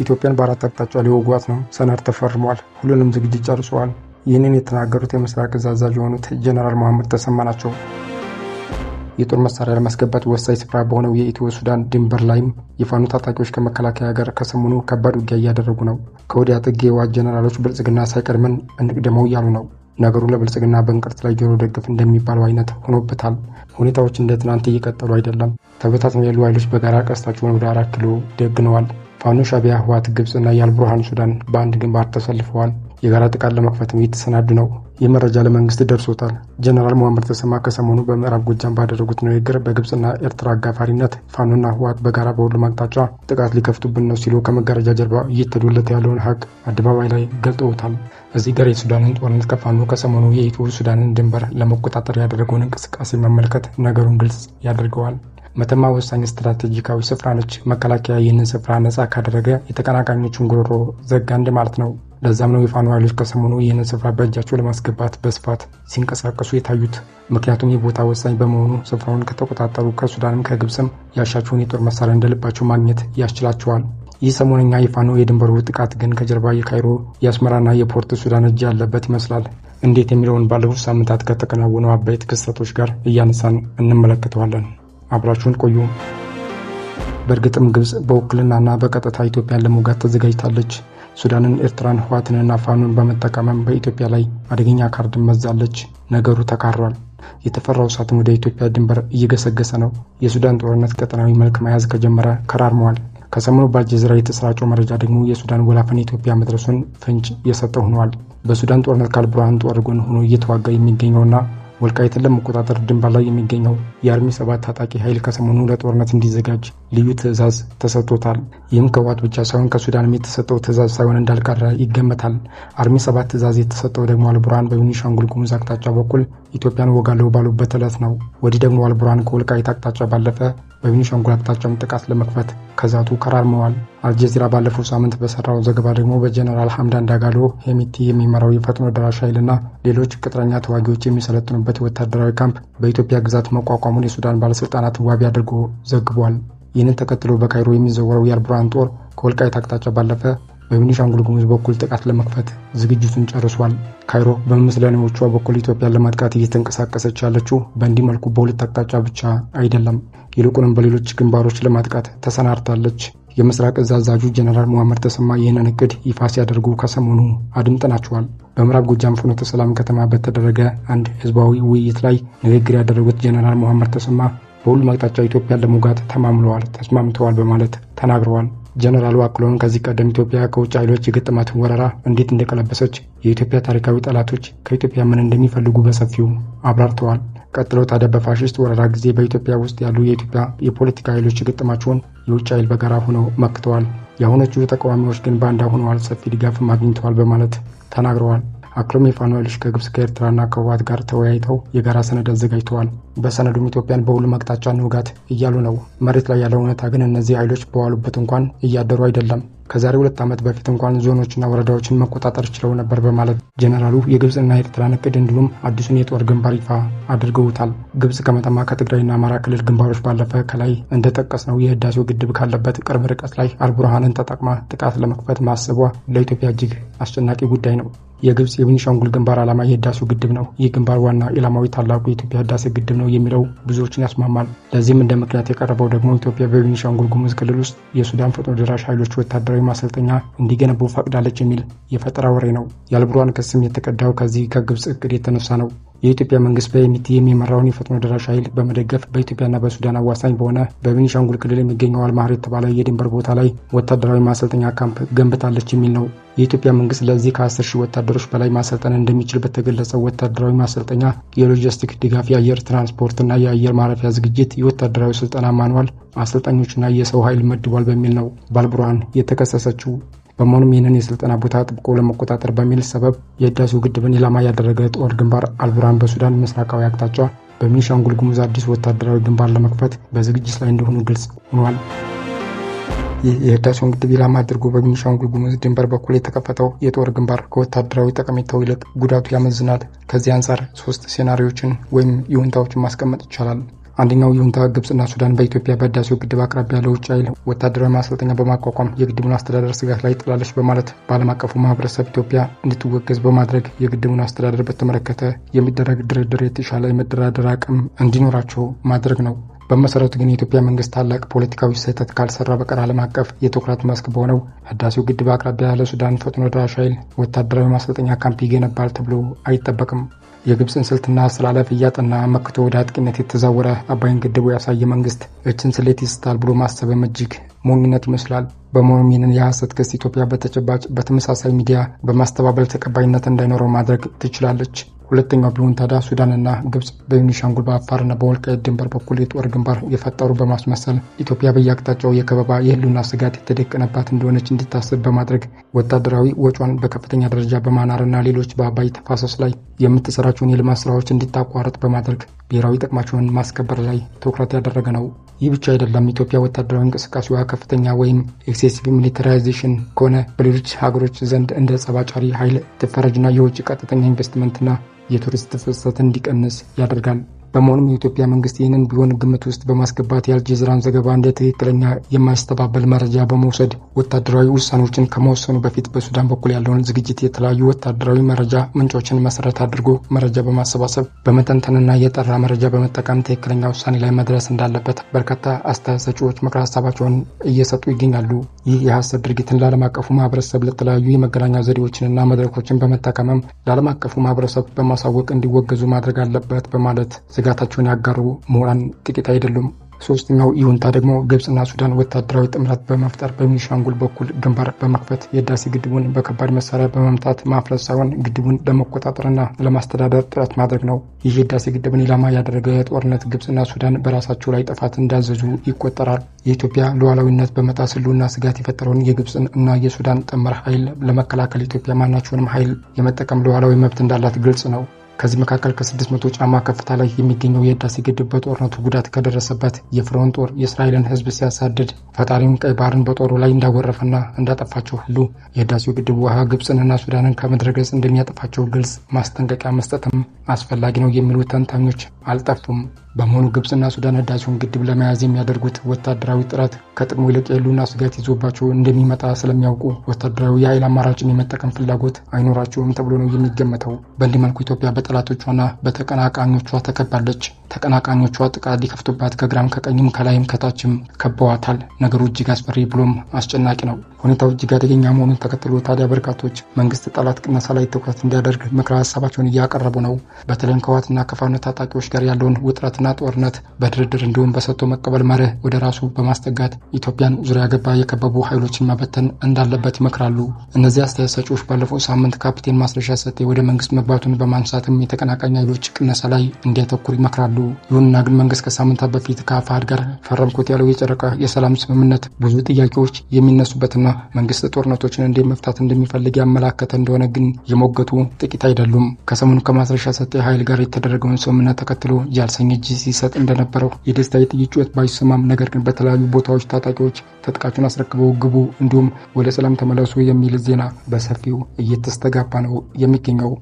ኢትዮጵያን በአራት አቅጣጫ ሊወጓት ነው። ሰነድ ተፈርሟል። ሁሉንም ዝግጅት ጨርሰዋል። ይህንን የተናገሩት የምስራቅ እዝ አዛዥ የሆኑት ጀነራል መሐመድ ተሰማ ናቸው። የጦር መሳሪያ ለማስገባት ወሳኝ ስፍራ በሆነው የኢትዮ ሱዳን ድንበር ላይም የፋኖ ታጣቂዎች ከመከላከያ ጋር ከሰሞኑ ከባድ ውጊያ እያደረጉ ነው። ከወዲያ ጥግ የህወሓት ጀነራሎች ብልጽግና ሳይቀድመን እንቅደመው እያሉ ነው። ነገሩ ለብልጽግና በእንቅርት ላይ ጆሮ ደግፍ እንደሚባለው አይነት ሆኖበታል። ሁኔታዎች እንደ ትናንት እየቀጠሉ አይደለም። ተበታትነው ያሉ ኃይሎች በጋራ ቀስታቸውን ወደ 4 ኪሎ ደግነዋል። ፋኖ፣ ሻዕቢያ፣ ህወሓት፣ ግብፅና የአልቡርሃን ሱዳን በአንድ ግንባር ተሰልፈዋል። የጋራ ጥቃት ለመክፈትም እየተሰናዱ ነው። ይህ መረጃ ለመንግስት ደርሶታል። ጀነራል መሐመድ ተሰማ ከሰሞኑ በምዕራብ ጎጃም ባደረጉት ንግግር በግብፅና ኤርትራ አጋፋሪነት ፋኖና ህወሓት በጋራ በሁሉም አቅጣጫ ጥቃት ሊከፍቱብን ነው ሲሉ ከመጋረጃ ጀርባ እየተዶለተ ያለውን ሀቅ አደባባይ ላይ ገልጠውታል። እዚህ ጋር የሱዳንን ጦርነት ከፋኖ ከሰሞኑ የኢትዮ ሱዳንን ድንበር ለመቆጣጠር ያደረገውን እንቅስቃሴ መመልከት ነገሩን ግልጽ ያደርገዋል። መተማ ወሳኝ ስትራቴጂካዊ ስፍራ ነች። መከላከያ ይህንን ስፍራ ነጻ ካደረገ የተቀናቃኞቹን ጉሮሮ ዘጋ እንደ ማለት ነው። ለዛም ነው የፋኖ ኃይሎች ከሰሞኑ ይህንን ስፍራ በእጃቸው ለማስገባት በስፋት ሲንቀሳቀሱ የታዩት። ምክንያቱም የቦታ ወሳኝ በመሆኑ ስፍራውን ከተቆጣጠሩ ከሱዳንም ከግብፅም ያሻቸውን የጦር መሳሪያ እንደልባቸው ማግኘት ያስችላቸዋል። ይህ ሰሞነኛ የፋኖ የድንበሩ ጥቃት ግን ከጀርባ የካይሮ የአስመራና የፖርት ሱዳን እጅ ያለበት ይመስላል። እንዴት የሚለውን ባለፉት ሳምንታት ከተከናወኑ አበይት ክስተቶች ጋር እያነሳን እንመለከተዋለን። አብራችሁን ቆዩ። በእርግጥም ግብፅ በውክልናና በቀጥታ ኢትዮጵያን ለመውጋት ተዘጋጅታለች። ሱዳንን፣ ኤርትራን፣ ህወሓትንና ፋኖን በመጠቀምም በኢትዮጵያ ላይ አደገኛ ካርድ መዛለች። ነገሩ ተካሯል። የተፈራው እሳትም ወደ ኢትዮጵያ ድንበር እየገሰገሰ ነው። የሱዳን ጦርነት ቀጠናዊ መልክ መያዝ ከጀመረ ከራርመዋል። ከሰሞኑ በአልጀዚራ የተሰራጨው መረጃ ደግሞ የሱዳን ወላፈን ኢትዮጵያ መድረሱን ፍንጭ የሰጠ ሆኗል። በሱዳን ጦርነት ከአልቡርሃን ጦር ጎን ሆኖ እየተዋጋ የሚገኘውና ወልቃይትን ለመቆጣጠር ድንበር ላይ የሚገኘው የአርሚ 7 ታጣቂ ኃይል ከሰሞኑ ለጦርነት እንዲዘጋጅ ልዩ ትዕዛዝ ተሰጥቶታል። ይህም ከህወሓት ብቻ ሳይሆን ከሱዳንም የተሰጠው ትዕዛዝ ሳይሆን እንዳልቀረ ይገመታል። አርሚ 7 ትዕዛዝ የተሰጠው ደግሞ አልቡርሃን በቤኒሻንጉል ጉሙዝ አቅጣጫ በኩል ኢትዮጵያን ወጋለው ባሉበት ዕለት ነው። ወዲህ ደግሞ አልቡርሃን ከወልቃይት አቅጣጫ ባለፈ በቤኒሻንጉል አቅጣጫም ጥቃት ለመክፈት ከዛቱ ከራርመዋል። አልጀዚራ ባለፈው ሳምንት በሰራው ዘገባ ደግሞ በጀነራል ሐምዳን ዳጋሎ ሄሚቲ የሚመራው የፈጥኖ ደራሽ ኃይልና ሌሎች ቅጥረኛ ተዋጊዎች የሚሰለጥኑበት ወታደራዊ ካምፕ በኢትዮጵያ ግዛት መቋቋሙን የሱዳን ባለስልጣናት ዋቢ አድርጎ ዘግቧል። ይህንን ተከትሎ በካይሮ የሚዘወረው የአልቡርሃን ጦር ከወልቃይት አቅጣጫ ባለፈ በቤኒሻንጉል ጉሙዝ በኩል ጥቃት ለመክፈት ዝግጅቱን ጨርሷል። ካይሮ በምስለኔዎቿ በኩል ኢትዮጵያን ለማጥቃት እየተንቀሳቀሰች ያለችው በእንዲህ መልኩ በሁለት አቅጣጫ ብቻ አይደለም፣ ይልቁንም በሌሎች ግንባሮች ለማጥቃት ተሰናድታለች። የምስራቅ እዝ አዛዡ ጀነራል መሐመድ ተሰማ ይህንን እቅድ ይፋ ሲያደርጉ ከሰሞኑ አድምጠናቸዋል። በምዕራብ ጎጃም ፍኖተ ሰላም ከተማ በተደረገ አንድ ህዝባዊ ውይይት ላይ ንግግር ያደረጉት ጀነራል መሐመድ ተሰማ በሁሉም አቅጣጫ ኢትዮጵያን ለመውጋት ተማምለዋል፣ ተስማምተዋል በማለት ተናግረዋል። ጀነራሉ አክለውም ከዚህ ቀደም ኢትዮጵያ ከውጭ ኃይሎች የገጠማትን ወረራ እንዴት እንደቀለበሰች፣ የኢትዮጵያ ታሪካዊ ጠላቶች ከኢትዮጵያ ምን እንደሚፈልጉ በሰፊው አብራርተዋል። ቀጥለው ታዲያ በፋሽስት ወረራ ጊዜ በኢትዮጵያ ውስጥ ያሉ የኢትዮጵያ የፖለቲካ ኃይሎች የገጠማቸውን የውጭ ኃይል በጋራ ሆነው መክተዋል። የአሁኖቹ ተቃዋሚዎች ግን ባንዳ ሆነዋል፣ ሰፊ ድጋፍም አግኝተዋል በማለት ተናግረዋል። አክሎም የፋኖ ኃይሎች ከግብፅ ከኤርትራና ከህወሓት ጋር ተወያይተው የጋራ ሰነድ አዘጋጅተዋል። በሰነዱም ኢትዮጵያን በሁሉም አቅጣጫ እንውጋት እያሉ ነው። መሬት ላይ ያለው እውነታ ግን እነዚህ ኃይሎች በዋሉበት እንኳን እያደሩ አይደለም። ከዛሬ 2 ዓመት በፊት እንኳን ዞኖችና ወረዳዎችን መቆጣጠር ችለው ነበር በማለት ጀነራሉ የግብፅና የኤርትራን እቅድ እንዲሁም አዲሱን የጦር ግንባር ይፋ አድርገውታል። ግብፅ ከመተማ ከትግራይና አማራ ክልል ግንባሮች ባለፈ ከላይ እንደጠቀስነው የህዳሴው ግድብ ካለበት ቅርብ ርቀት ላይ አልቡርሃንን ተጠቅማ ጥቃት ለመክፈት ማሰቧ ለኢትዮጵያ እጅግ አስጨናቂ ጉዳይ ነው። የግብፅ የቤኒሻንጉል ግንባር ዓላማ የህዳሴው ግድብ ነው። ይህ ግንባር ዋና ኢላማዊ ታላቁ የኢትዮጵያ ህዳሴ ግድብ ነው የሚለው ብዙዎችን ያስማማል። ለዚህም እንደ ምክንያት የቀረበው ደግሞ ኢትዮጵያ በቤኒሻንጉል ጉሙዝ ክልል ውስጥ የሱዳን ፈጥኖ ደራሽ ኃይሎች ወታደራዊ ማሰልጠኛ እንዲገነቡ ፈቅዳለች የሚል የፈጠራ ወሬ ነው። የአልቡርሃን ክስም የተቀዳው ከዚህ ከግብፅ እቅድ የተነሳ ነው። የኢትዮጵያ መንግስት በኤሚቲ የሚመራውን የፈጥኖ ደራሽ ኃይል በመደገፍ በኢትዮጵያና በሱዳን አዋሳኝ በሆነ በቤኒሻንጉል ክልል የሚገኘው አልማህር የተባለ የድንበር ቦታ ላይ ወታደራዊ ማሰልጠኛ ካምፕ ገንብታለች የሚል ነው። የኢትዮጵያ መንግስት ለዚህ ከ10 ሺህ ወታደሮች በላይ ማሰልጠን እንደሚችል በተገለጸው ወታደራዊ ማሰልጠኛ የሎጂስቲክ ድጋፍ፣ የአየር ትራንስፖርትና የአየር ማረፊያ ዝግጅት፣ የወታደራዊ ስልጠና ማኑዋል፣ አሰልጣኞችና የሰው ኃይል መድቧል በሚል ነው በአልቡርሃን የተከሰሰችው። በመሆኑም ይህንን የስልጠና ቦታ ጥብቆ ለመቆጣጠር በሚል ሰበብ የህዳሴው ግድብን ኢላማ ያደረገ ጦር ግንባር አልቡርሃን በሱዳን ምስራቃዊ አቅጣጫ በቤኒሻንጉል ጉሙዝ አዲስ ወታደራዊ ግንባር ለመክፈት በዝግጅት ላይ እንደሆኑ ግልጽ ሆኗል። ይህ የህዳሴውን ግድብ ኢላማ አድርጎ በቤኒሻንጉል ጉሙዝ ድንበር በኩል የተከፈተው የጦር ግንባር ከወታደራዊ ጠቀሜታው ይልቅ ጉዳቱ ያመዝናል። ከዚህ አንጻር 3 ሴናሪዮችን ወይም ይሁንታዎችን ማስቀመጥ ይቻላል። አንደኛው ይሁንታ ግብጽና ሱዳን በኢትዮጵያ በህዳሴው ግድብ አቅራቢያ ለውጭ ኃይል ወታደራዊ ማሰልጠኛ በማቋቋም የግድቡን አስተዳደር ስጋት ላይ ጥላለች በማለት በዓለም አቀፉ ማህበረሰብ ኢትዮጵያ እንድትወገዝ በማድረግ የግድቡን አስተዳደር በተመለከተ የሚደረግ ድርድር የተሻለ የመደራደር አቅም እንዲኖራቸው ማድረግ ነው። በመሰረቱ ግን የኢትዮጵያ መንግስት ታላቅ ፖለቲካዊ ስህተት ካልሰራ በቀር ዓለም አቀፍ የትኩረት መስክ በሆነው ህዳሴው ግድብ አቅራቢያ ለሱዳን ፈጥኖ ደራሽ ኃይል ወታደራዊ ማሰልጠኛ ካምፕ ይገነባል ተብሎ አይጠበቅም። የግብፅን ስልትና አሰላለፍ እያጠና መክቶ ወደ አጥቂነት የተዛወረ አባይን ግድቡ ያሳየ መንግስት እችን ስሌት ይስታል ብሎ ማሰብም እጅግ ሞኝነት ይመስላል። በመሆኑም ይህንን የሐሰት ክስ ኢትዮጵያ በተጨባጭ በተመሳሳይ ሚዲያ በማስተባበል ተቀባይነት እንዳይኖረው ማድረግ ትችላለች። ሁለተኛው ቢሆን ታዲያ ሱዳንና ግብጽ በቤኒሻንጉል በአፋርና በወልቃይት ድንበር በኩል የጦር ግንባር የፈጠሩ በማስመሰል ኢትዮጵያ በየአቅጣጫው የከበባ የህልውና ስጋት የተደቀነባት እንደሆነች እንድታስብ በማድረግ ወታደራዊ ወጪዋን በከፍተኛ ደረጃ በማናርና ሌሎች በአባይ ተፋሰስ ላይ የምትሰራቸውን የልማት ስራዎች እንዲታቋረጥ በማድረግ ብሔራዊ ጥቅማቸውን ማስከበር ላይ ትኩረት ያደረገ ነው። ይህ ብቻ አይደለም። ኢትዮጵያ ወታደራዊ እንቅስቃሴዋ ከፍተኛ ወይም excessive militarization ከሆነ በሌሎች ሀገሮች ዘንድ እንደ ጸብ አጫሪ ኃይል ትፈረጅና የውጭ ቀጥተኛ ኢንቨስትመንትና የቱሪስት ፍሰት እንዲቀንስ ያደርጋል። በመሆኑም የኢትዮጵያ መንግስት ይህንን ቢሆን ግምት ውስጥ በማስገባት የአልጀዚራን ዘገባ እንደ ትክክለኛ የማይስተባበል መረጃ በመውሰድ ወታደራዊ ውሳኔዎችን ከመወሰኑ በፊት በሱዳን በኩል ያለውን ዝግጅት የተለያዩ ወታደራዊ መረጃ ምንጮችን መሰረት አድርጎ መረጃ በማሰባሰብ በመተንተንና የጠራ መረጃ በመጠቀም ትክክለኛ ውሳኔ ላይ መድረስ እንዳለበት በርካታ አስተያየት ሰጪዎች ምክረ ሀሳባቸውን እየሰጡ ይገኛሉ። ይህ የሐሰት ድርጊትን ለዓለም አቀፉ ማህበረሰብ ለተለያዩ የመገናኛ ዘዴዎችንና መድረኮችን በመጠቀምም ለዓለም አቀፉ ማህበረሰብ በማሳወቅ እንዲወገዙ ማድረግ አለበት በማለት ስጋታቸውን ያጋሩ ምሁራን ጥቂት አይደሉም። ሶስተኛው ይሁንታ ደግሞ ግብጽና ሱዳን ወታደራዊ ጥምረት በመፍጠር በቤኒሻንጉል በኩል ግንባር በመክፈት የህዳሴ ግድቡን በከባድ መሳሪያ በመምታት ማፍረስ ሳይሆን ግድቡን ለመቆጣጠርና ለማስተዳደር ጥረት ማድረግ ነው። ይህ የህዳሴ ግድብን ኢላማ ያደረገ ጦርነት ግብጽና ሱዳን በራሳቸው ላይ ጥፋት እንዳዘዙ ይቆጠራል። የኢትዮጵያ ሉዓላዊነት በመጣስ ህልውና ስጋት የፈጠረውን የግብጽን እና የሱዳን ጥምር ኃይል ለመከላከል ኢትዮጵያ ማናቸውንም ኃይል የመጠቀም ሉዓላዊ መብት እንዳላት ግልጽ ነው። ከዚህ መካከል ከ600 ጫማ ከፍታ ላይ የሚገኘው የህዳሴ ግድብ በጦርነቱ ጉዳት ከደረሰበት የፍርዖን ጦር የእስራኤልን ህዝብ ሲያሳድድ ፈጣሪም ቀይ ባህርን በጦሩ ላይ እንዳወረፈና እንዳጠፋቸው ሁሉ የህዳሴው ግድብ ውሃ ግብጽንና ሱዳንን ከምድረ ገጽ እንደሚያጠፋቸው ግልጽ ማስጠንቀቂያ መስጠትም አስፈላጊ ነው የሚሉ ተንታኞች አልጠፉም። በመሆኑ ግብጽና ሱዳን ህዳሴውን ግድብ ለመያዝ የሚያደርጉት ወታደራዊ ጥረት ከጥቅሙ ይልቅ የህልውና ስጋት ይዞባቸው እንደሚመጣ ስለሚያውቁ ወታደራዊ የኃይል አማራጭን የመጠቀም ፍላጎት አይኖራቸውም ተብሎ ነው የሚገመተው። በእንዲህ መልኩ ኢትዮጵያ በጠላቶቿና በተቀናቃኞቿ ተከባለች። ተቀናቃኞቿ ጥቃት ሊከፍቱባት ከግራም ከቀኝም ከላይም ከታችም ከበዋታል። ነገሩ እጅግ አስፈሪ ብሎም አስጨናቂ ነው። ሁኔታው እጅግ አደገኛ መሆኑን ተከትሎ ታዲያ በርካቶች መንግስት ጠላት ቅነሳ ላይ ትኩረት እንዲያደርግ ምክረ ሀሳባቸውን እያቀረቡ ነው። በተለይም ከህወሓትና ከፋኖ ታጣቂዎች ጋር ያለውን ውጥረትና ጦርነት በድርድር እንዲሁም በሰጥቶ መቀበል መርህ ወደ ራሱ በማስጠጋት ኢትዮጵያን ዙሪያ ገባ የከበቡ ኃይሎችን መበተን እንዳለበት ይመክራሉ። እነዚህ አስተያየት ሰጪዎች ባለፈው ሳምንት ካፒቴን ማስረሻ ሰጤ ወደ መንግስት መግባቱን በማንሳትም የተቀናቃኝ ኃይሎች ቅነሳ ላይ እንዲያተኩር ይመክራሉ። ይሁንና ግን መንግስት ከሳምንታት በፊት ከአፋሕድ ጋር ፈረምኩት ያለው የጨረቃ የሰላም ስምምነት ብዙ ጥያቄዎች የሚነሱበትና መንግስት ጦርነቶችን እንዴት መፍታት እንደሚፈልግ ያመላከተ እንደሆነ ግን የሞገቱ ጥቂት አይደሉም። ከሰሞኑ ከማስረሻ ሰጤ ኃይል ጋር የተደረገውን ስምምነት ተከትሎ ጃልሰኝ እጅ ሲሰጥ እንደነበረው የደስታ የጥይት ጩኸት ባይሰማም ነገር ግን በተለያዩ ቦታዎች ታጣቂዎች ትጥቃቸውን አስረክበው ግቡ እንዲሁም ወደ ሰላም ተመለሱ የሚል ዜና በሰፊው እየተስተጋባ ነው የሚገኘው።